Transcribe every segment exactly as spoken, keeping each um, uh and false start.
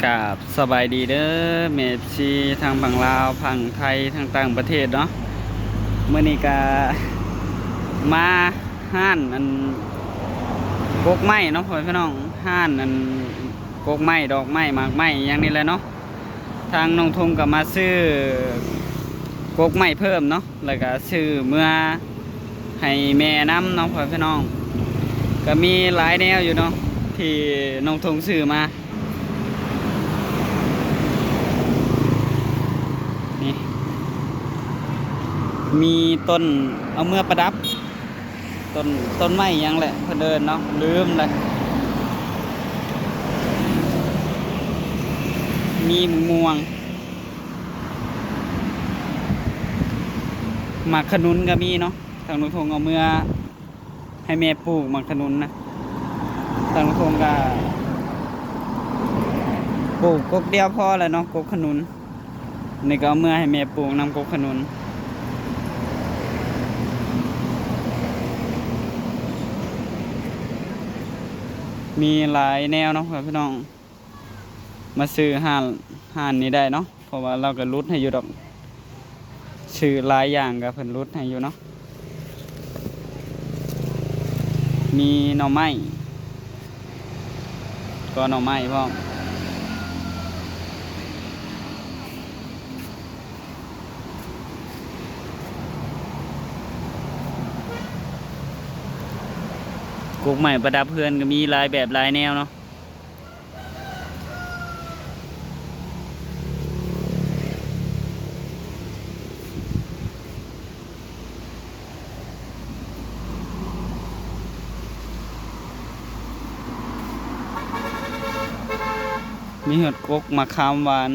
กราบสบายดีเด้อ แม่เอฟซี ทางฝั่งลาว ฝั่งไทย ทางต่างประเทศเนาะ มื้อนี้ก็มาฮ้านอันกกไม้เนาะ พ่อแม่พี่น้อง ฮ้านอันกกไม้ ดอกไม้ หมากไม้ อย่างนี้แหละเนาะ ทางน้องทงก็มาซื้อกกไม้เพิ่มเนาะ แล้วก็ซื้อเมือให้แม่นำเนาะ พ่อแม่พี่น้อง ก็มีหลายแนวอยู่เนาะ ที่น้องทงซื้อมา นี่ มีต้นเอาเมือประดับ ต้น ต้นไม้หยังแหละ เพิ่นเอิ้นเนาะ ลืมเลย มีมะม่วง หมากขนุนก็มีเนาะ ทางน้องทงเอาเมือให้แม่ปลูกหมากขนุนนะ ทางน้องทงก็ปลูกกกเดียวพอแล้วเนาะ กกขนุน นี่ก็เอาเมือให้แม่ปลูกนำ กกขนุน มีหลายแนวเนาะครับพี่น้อง มาซื้อฮ้าน ฮ้านนี้ได้เนาะ เพราะว่าเราก็ลดให้อยู่ดอก ซื้อหลายอย่างก็เพิ่นลดให้อยู่เนาะ มีหน่อไม้ ก็หน่อไม้พร้อม กกไม้ประดับเฮือนก็มีหลายแบบหลายแนวเนาะ มีฮอดกกมะขามหวาน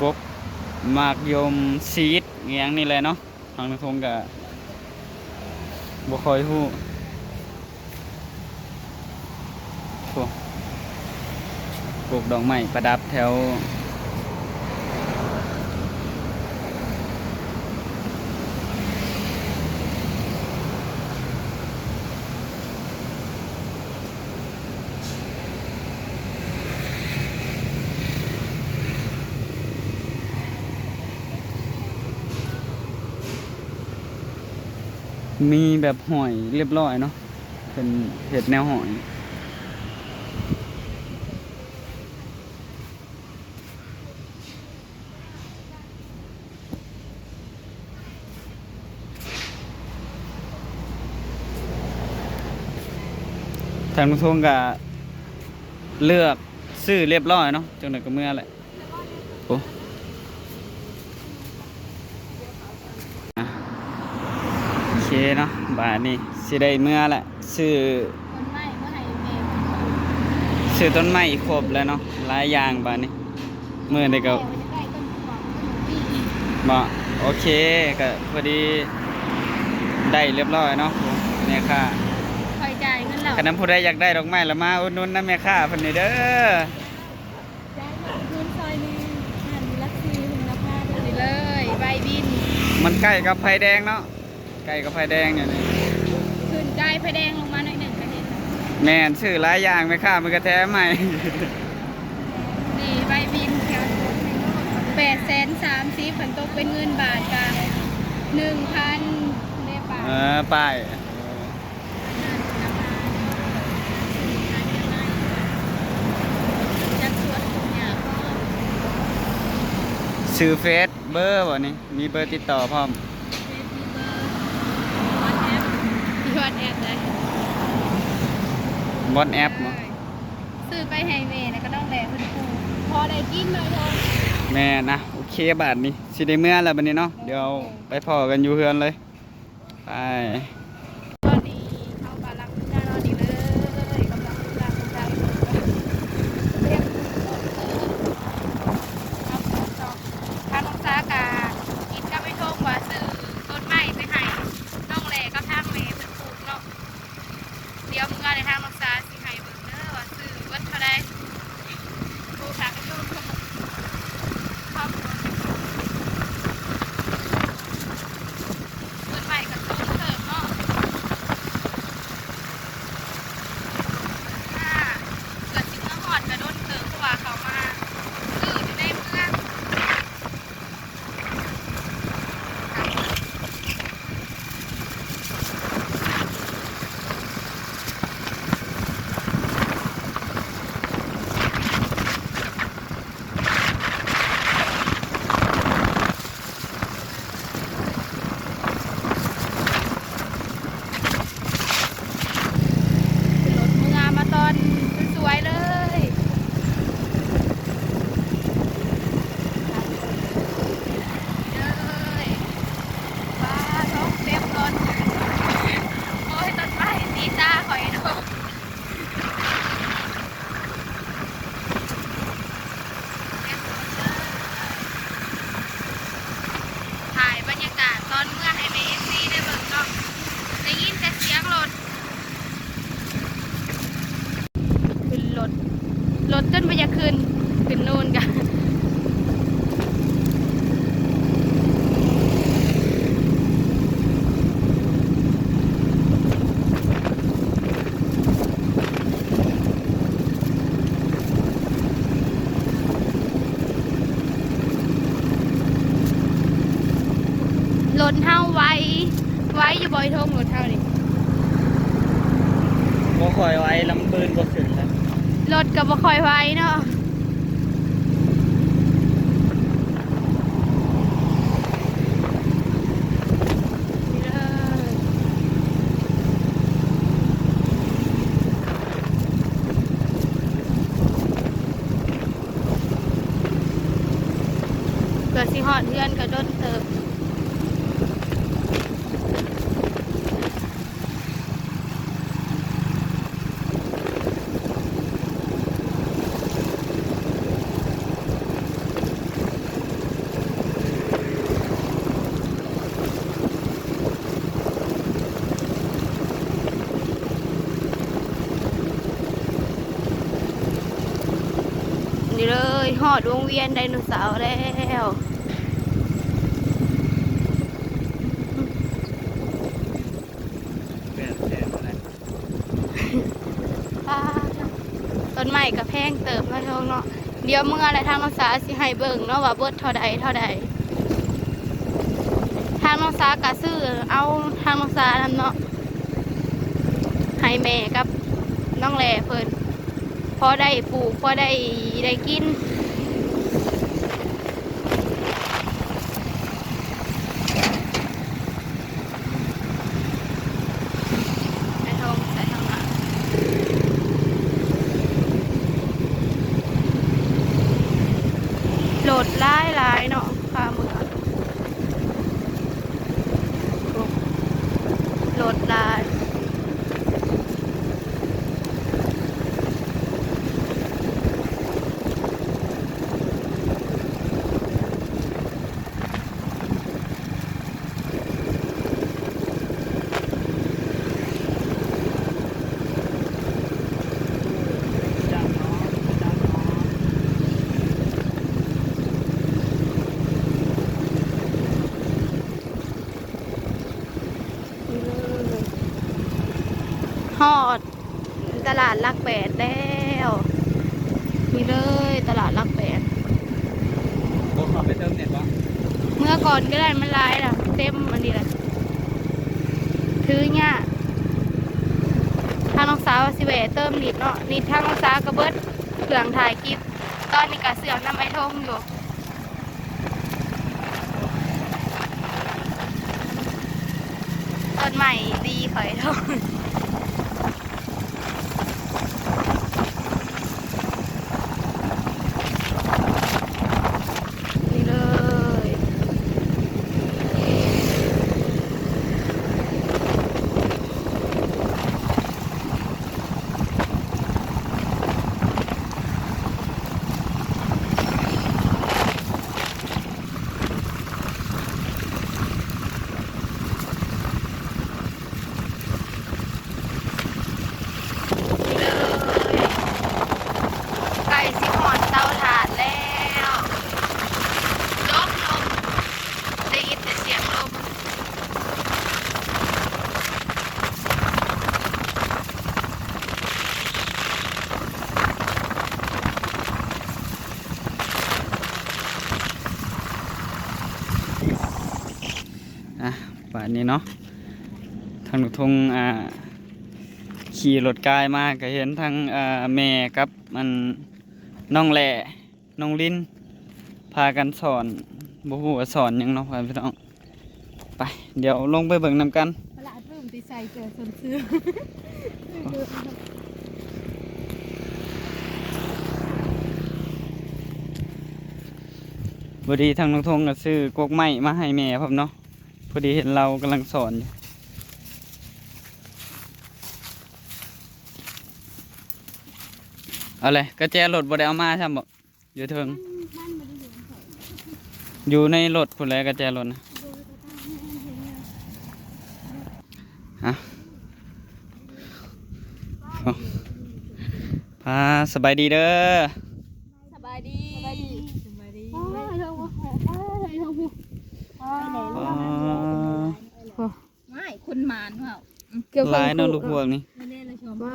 กกหมากยม ซีด อิหยังนี่แหละเนาะ ทางน้องทงก็บ่ค่อยฮู้ โอ้ ปลูกดอกไม้ประดับแถว มีแบบห้อยเรียบร้อยเนาะ เป็นเฮ็ดแนวห้อย ทางน้องทงก็เลือกซื้อเรียบร้อยเนาะ จั่งใด๋ก็เมือแหละ โอ้ อ่ะ โอเคเนาะ บาดนี้สิได้เมือแหละ ซื้อ ต้นไม้เมือให้แม่ ซื้อต้นไม้ครบแล้วเนาะ หลายอย่างบาดนี้ มื้อนี้ก็ แม่ว่าจะได้ต้นหมากต้นหวี บ่ โอเค ก็พอดีได้เรียบร้อยเนาะ แม่ค้า ข้อยจ่ายเงินแล้ว คันผู้ใดอยากได้ดอกไม้ละมาอุดหนุนนำแม่ค้าเพิ่นนี่เด้อ จ่ายเงินซอยหนึ่ง หันหลักสี่ หันหลักห้า นี่เลย ใบบิน มันใกล้กับไฟแดงเนาะ ใกล้กับไฟแดงเนี่ยนี่ ขึ้นใกล้ไฟแดงลงมาหน่อยหนึ่งก็เห็น แม่น ซื้อหลายอย่างแม่ค้ามันก็แถมให้ นี่ใบบิน แปดแสนสามสิบ คันตกเป็นเงินบาทก็ หนึ่งพัน ได้ปะ เออ ป้าย จัดสวนทุกอย่าง ชื่อเฟซ เบอร์บ่นี่ มีเบอร์ติดต่อพร้อม เฟซ มีเบอร์ วอทแอป มีวอทแอป เลย วอทแอป บ่ ซื้อไปให้แม่แล้วก็น้องแหล่เพิ่นปลูก พอได้กินหน่อยเดียว แม่นะ โอเค บาดนี้สิได้เมือแล้วบัดนี้เนาะ เดี๋ยวไปพ้อกันอยู่เฮือนเลย ไป ตอนนี้เฮากำลังเมือนอนนี่เลย กำลังเมือ กำลังเมือ เตรียม เอาของจอง ทางน้องสากะคิดกับไอ้ทงว่าซื้อต้นไม้ไปให้น้องแหล่กับทางแม่เพิ่นปลูกเนาะ เดี๋ยวเมือในทางน้องสาสิให้เบิ่งเด้อว่าซื้อเบิดเท่าใด โทรหาไอ้ทง ครอบครัว ต้นไม้ก็ต้นเพิ่มเนาะ ขึ้น ขึ้นนู่นกัน รถเฮาไว ไวอยู่บ่อยทงรถเฮานี่ บ่ค่อยไว ลำปืนบ่ขึ้นแล้ว รถก็บ่ค่อยไวเนาะ นี่เลย เพื่อสิฮอดเฮือนก็โดนเติบ นี่เลย ฮอดวงเวียนไดโนเสาร์แล้ว แปดแสนเท่าไหร่ ป้า ต้นไม้ก็แพงเติบเนาะทงเนาะ เดี๋ยวเมื่อแล้วทางน้องสาสิให้เบิ่งเนาะว่าเบิดเท่าใดเท่าใด ทางน้องสากะซื้อเอาทางน้องสานำเนาะ ให้แม่กับน้องแหล่เพิ่น พอได้ปลูก พอได้ ได้กิน ไอ้ทองใส่ทางหลัง โหลดหลายหลายเนาะ พาเมือง โหลดหลาย ฮอดตลาดหลักแปดแล้ว นี่เลยตลาดหลักแปด บ่เข้าไปเติมเน็ตวะ เมื่อก่อนก็ได้มันหลายล่ะ เต็มอันนี้แหละ ถือยาก ทางน้องสาวว่าสิแวะเติมนิดเนาะ นิดทางน้องสาวก็เบิดเครื่องถ่ายคลิป ตอนนี้ก็เสื่อมนำไอ้ทงอยู่ ต้นไม้ดีข่อยทง นี่เลย ใกล้สิฮอดเตาถ่านแล้ว ลบลง ได้ยินแต่เสียงลม อ่ะ ป่านนี้เนาะ ทางลูกทง อ่า ขี่รถกายมาก็เห็นทั้ง อ่า แม่กับมันน้องแหล่ น้องลิน พากันสอน บ่ฮู้ว่าสอนหยังเนาะ พ่อแม่พี่น้อง ไป เดี๋ยวลงไปเบิ่งนำกัน พละเพิ่มติใส่เสื้อส้นเสื้อ พอดีทางน้องทงก็ซื้อกกไม้มาให้แม่พร้อมเนาะ พอดีเห็นเรากำลังสอนอยู่ เอาเลย กระแจรถบ่ได้เอามาซ้ำบ่ อยู่เทิง มัน มันบ่ได้อยู่ในรถ อยู่ในรถพู้นแหละ กระแจรถนะ โดยกระทั่งแม่เห็นเลย ฮะ พาสบายดีเด้อ หลายเนาะลูกพวกนี่ ว้า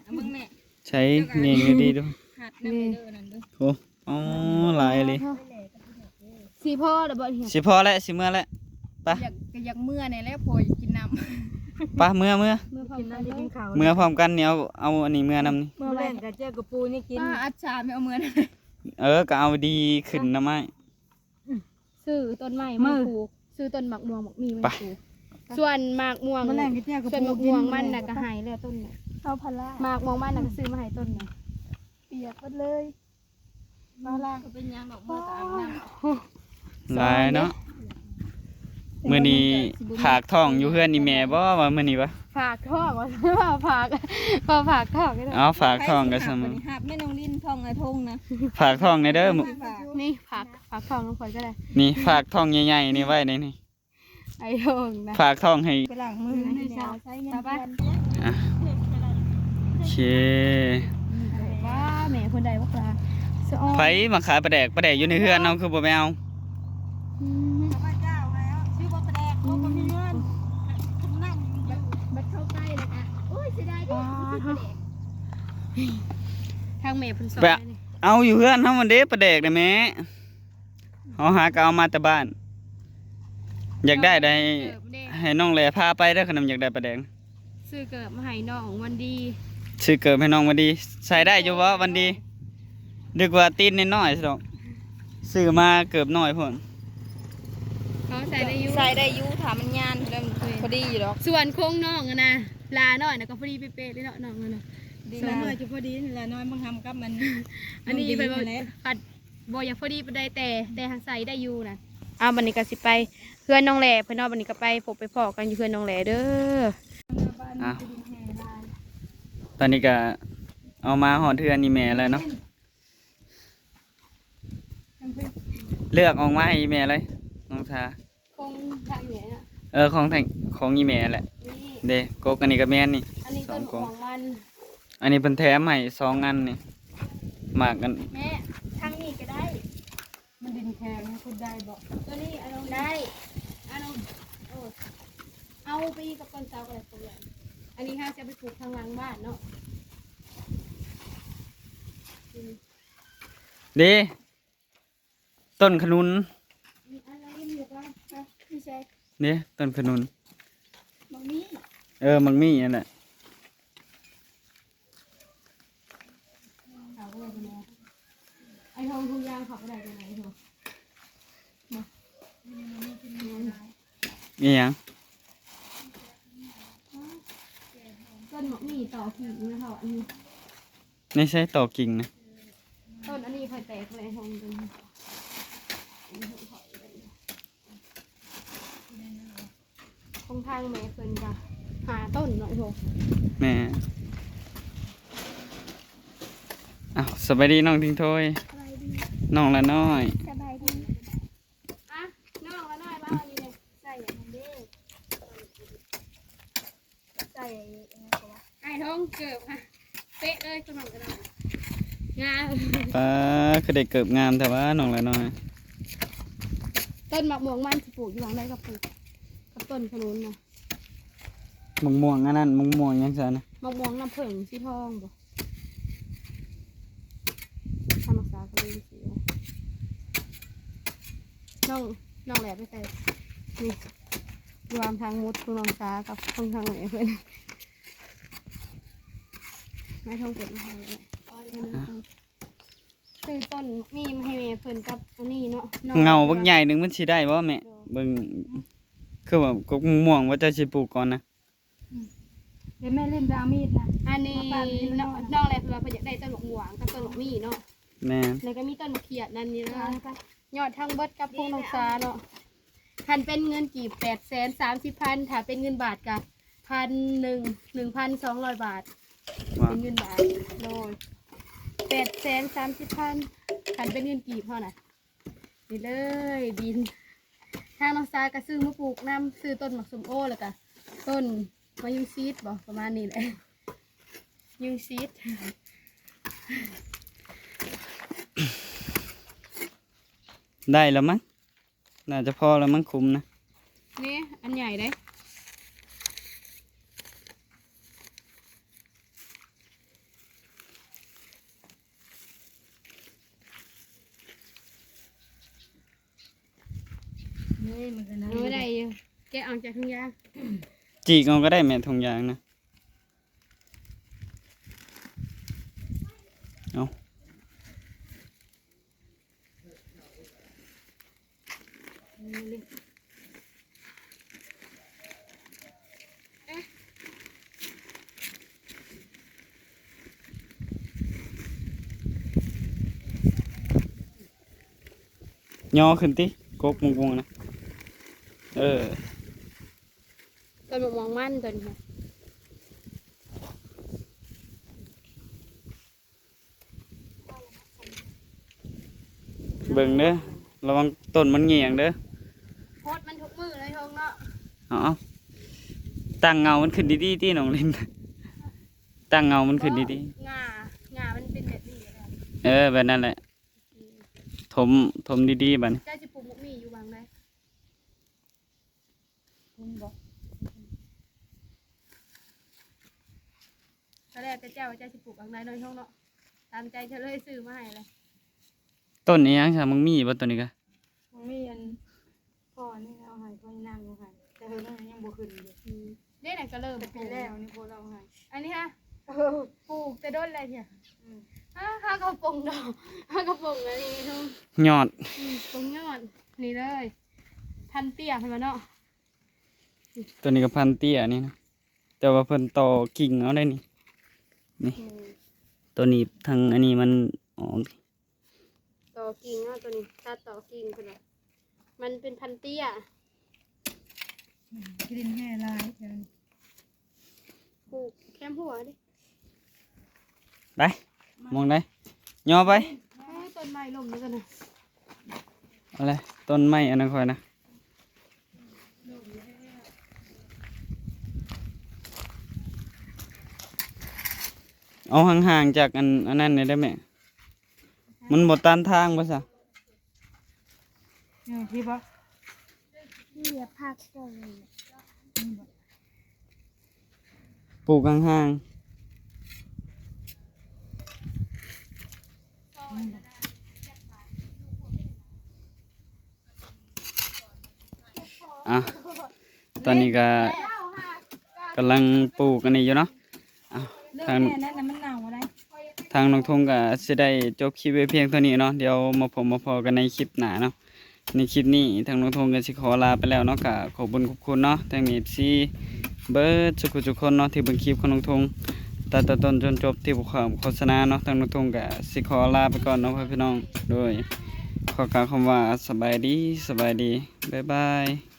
เอามึงแม่ ใช้เงงดีๆดู หัดน้ำไปเด้อนั่นเด้อ โอ้อ๋อหลายเลย สีพอแล้วบ่เนี่ย สิพอแล้วสิเมื่อแล้ว ไป อยากก็อยากเมื่อเนี่ยแหล้วพออยากกินน้ำ ไปเมื่อเมื่อ เมื่อพอ กิน กั น้ำ น จะกินข้าว เมื่อพร้อมกันเนี่ยเอาเอาอันนี้เมื่อนำนี่ เมื่อแรงกับเจ้ากระปูนี่กิน ป้าอัดชาไม่เอาเมื่อนะ เออก็เอาดีขึ้นนะไม้ ซื้อต้นไม้มาปลูกซื้อต้นหมากม่วงหมากมีมาปลูกส่วนหมากม่วง เมื่อแรงกับเจ้ากระ ส่วน ปู หมากม่วงมันน่ะก็หายแล้วต้นน่ะ เอาพารา หมากม่วงมันน่ะก็ซื้อมาให้ต้นน่ะ เปียกหมดเลยมาล่าง ก็เป็นยังดอกเมื่อกับอาบน้ำ หลายเนาะมื้อนี้ฝากท้องอยู่เพื่อนนี่แม่บ่ว่ามื้อนี้วะ ฝากท้องว่าฝากพอฝากท้องก็ได้ เอาฝากท้องกันซะ มั มื้อ หับแม่น้องลินท้องไอ้ทงนะ ฝากท้องในเด้อมื้อ นี่ฝากฝากท้องน้องฝนก็ได้ นี่ฝากท้องใหญ่ๆนี่ไว้ในนี่ ไอ้ท้องนะ ฝากท้องให้ ไปล้างมือ ในเช้าใช้เงินเดือน อ่ะโอเค ว่าแม่คนใดว่าปลาสะออน ไผมาขายปลาแดกปลาแดกอยู่ในเฮือนเฮาคือบ่ไปเอา อืม พระเจ้าแล้วชื่อว่าแปลกเขาก็มีเงินทำนั่น บัดเข้าใกล้แล้วก็โอ้ยเสียดายเด้อ อ๋อ ทางแม่เพิ่นสอน แบบ เอาอยู่เฮือนเฮามันเด้ปลาแดกนะแม่เฮาหาก็เอามาแต่บ้าน อยากได้ได้ เกิบเด้ ให้น้องแหล่พาไปเด้อขนมอยากได้ปลาแดก ซื้อเกิบมาให้น้องวันดี ซื้อเกิบให้น้องวันดี ใส่ได้อยู่บ่วันดี นึกว่าตีนน้อยๆซะดอกซื้อมาเกิบน้อยพ่น เขาใส่ได้อยู่ ใส่ได้อยู่ถามมันยานเริ่มพอดีอยู่ดอก ส่วนโค้งน้องอะนะลาน้อยนะก็พอดีเป๊ะๆเลยเนาะน้องอะนะ ดีน้อยจะพอดีนี่แหละน้อยบางคำกับมัน อันนี้ไป ดี บ่ แหละ ผัดบ่อยากพอดีปานใดแต่แต่หาใส่ได้อยู่นะอ้าวบัดนี้ก็สิไปเพื่อนน้องแหล่เพิ่นเนาะบัดนี้ก็ไปพบไปพ้อกันอยู่เพื่อนน้องแหล่เด้อ อ่ะตอนนี้ก็เอามาฮอดเฮือนนี่แม่แล้วเนาะ เลือกออกมาให้อีแม่เลยน้องชา คงทางเหนือน่ะ เออของแทงของอีแม่แหละ นี่ เด้กกอันนี้ก็แม่นนี่ อันนี้ต้นหมากม่วงมัน อันนี้เพิ่นแถมให้สองอันนี่หมากกัน แม่ทางนี้ก็ได้ มันดินแข็งคุณได้บอก ตัวนี้เอาลงได้เอาลงโอ้เอาไปกับต้นเสาก็ได้ตัวใหญ่อันนี้ห้าจะไปปลูกทางหลังบ้านเนาะ เด้ต้นขนุน มีอันละริมอยู่ก็อ่ะพี่ชาย เด้ต้นขนุน บางนี้ เออมันมีอันแหละ เขาก็ได้ไปแล้วไอ้ทองทุกอย่างเขาก็ได้ไปไหนทอง นี่หยัง ต้นหมากนี่ต่อกิ่งนะเขาอันนี้ นี่ใช่ต่อกิ่งนะ ต้นอันนี้ค่อยแตกเลยทองเป็นของทางแม่เพิ่นก็หาต้นเนาะโห แม่อ้าวสบายดีน้องทิงโทย สบายดี น้องละน้อย สบายดี อ่ะน้องละน้อยมาอันนี้เลยใส่อันนั้นเด้ใส่อันนั้นก็ว่าไอ้ทองเกิบค่ะเป๊ะเลยคุณน้องก็ได้งาม ป้าคือได้เกิบงามแต่ว่าน้องละน้อย ต้นหมากม่วงมันสิปลูกอยู่หลังใดก็ปลูกกับต้นขนุนนะ มะม่วงอันนั้นมะม่วงยังไงนะ หมากม่วงน้ำผึ้งสีทองบ่ทำรักษาก็เลยสีน้องน้องแหลบไปใส่นี่รวมทางมุดคุณน้องสากับทางทางแหลบเพิ่นไม่ท่องเกิดมาทางเลย ซื้อต้นมีมาให้แม่เพิ่นกับอันนี้เนาะน้อง เงาบักใหญ่หนึ่งมันสิได้บ่แม่เบิ่งคือว่ากกม่วงว่าเจ้าสิปลูกก่อนนะ เดี๋ยวแม่เล่นไปเอามีดนะ อันนี้น้องน้องอะไรเพิ่นว่าเพิ่นอยากได้ต้นหมากม่วงกับต้นหมากมีเนาะ แม่น แล้วก็มีต้นหมากเขียดนั่นนี่นะยอดทั้งเบิดกับพวกน้องสาเนาะคันเป็นเงินกีบแปดแสนสามสิบพันถ้าเป็นเงินบาทก็พันหนึ่งหนึ่งพันสองร้อยบาท ว่า เป็นเงินบาทโดยแปดแสนสามสิบพันคันเป็นเงินกีบเท่านะนี่เลยดินทางน้องสาก็ซื้อมาปลูกนำซื้อต้นหมากส้มโอแล้วก็ต้นมะยุงซีดบ่ประมาณนี้แหละยุงซีด ได้แล้วมั้งน่าจะพอแล้วมั้งคุ้มนะ นี่ อันใหญ่เด้ เฮ้ย มันก็น่า เออ ได้อยู่ แกะออกจากถุงยาง จีกเอาก็ได้แม่ ถุงยางนะ เอา ย่อขึ้นติ กกมงๆนะ เออ ต้นมะม่วงมันต้นค่ะ เบิ่งเด้อ ระวังต้นมันเงียงเด้อ โพสต์มันทุกมื้อเลยทงเนาะ เอา ตั้งเงามันขึ้นดีๆติน้องลิน ตั้งเงามันขึ้นดี งา งามันเป็นแบบนี้เลย ๆ เออ แบบนั้นแหละ ถม ถมดีๆ บัดนี้ เจ้าสิปลูกหมกหมี่อยู่หว่างใด คุณบอก ก็แล้วแต่เจ้าว่าเจ้าสิปลูกหว่างใดเนาะทงเนาะ ตามใจเจ้าเลยซื้อมาให้เลย ต้นนี้ยังซะ มังมีบ่ต้นนี้กะ มันมีอันพ่อนี่เอาให้พ่อนั่งอยู่ให้แต่เฮายังบ่ขึ้นอยู่ อืม ได้ไหนก็เริ่ม แต่ปีแล้วนี่พ่อเราให้ อันนี้ฮะ เออ ปลูกแต่โดนอะไรเนี่ย อืม อ้าข้ากระป๋องดอกข้ากระป๋องอะไรทง ยอด อืมปลูกยอด นี่เลย พันเตี้ยเห็นไหมเนาะ ตัวนี้ก็พันเตี้ยนี่นะ แต่ว่าเพิ่นต่อกิ่งเอาได้นี่ นี่ อืม ตัวนี้ทางอันนี้มันออก ต่อกิ่งเนาะตัวนี้ ตัดต่อกิ่งเพิ่นว่ามันเป็นพันเตี้ย กลิ่นแห่ลายเดี๋ยวนี้ ปลูกแคมหัวดิ ไป มองได้ ย่อไป เอ้ยต้นไม้ล้มแล้วกันนะ เอาเลย ต้นไม้อันนั้นค่อยนะ เอาห่างๆจากอันอันนั้นนี่ได้ไหม มันบ่ตันทางบ่ซะ เนี่ยพี่บอก เหยียบผักก่อนเลย ปลูกห่างๆ อ่ะ ตอนนี้ก็กำลังปลูกอันนี้อยู่เนาะ อ่ะ เรื่อง ทาง แม่นั้นน่ะมันเน่าอะไร ทางน้องทงก็สิได้จบคลิปไว้เพียงเท่านี้เนาะ เดี๋ยวมาพบมาพ้อกันในคลิปหน้าเนาะ ในคลิปนี้ทางน้องทงก็สิขอลาไปแล้วเนาะ ก็ขอบคุณขอบคุณเนาะ ทางเอฟซีเบิดสุขุทุกคนเนาะ ที่เบิ่งคลิปของน้องทงตั้งแต่ต้นจนจบ ที่บ่ข้ามโฆษณาเนาะ ทางน้องทงก็สิขอลาไปก่อนเนาะพี่น้อง โดยขอกล่าวคำว่าสบายดี สบายดี บ๊ายบาย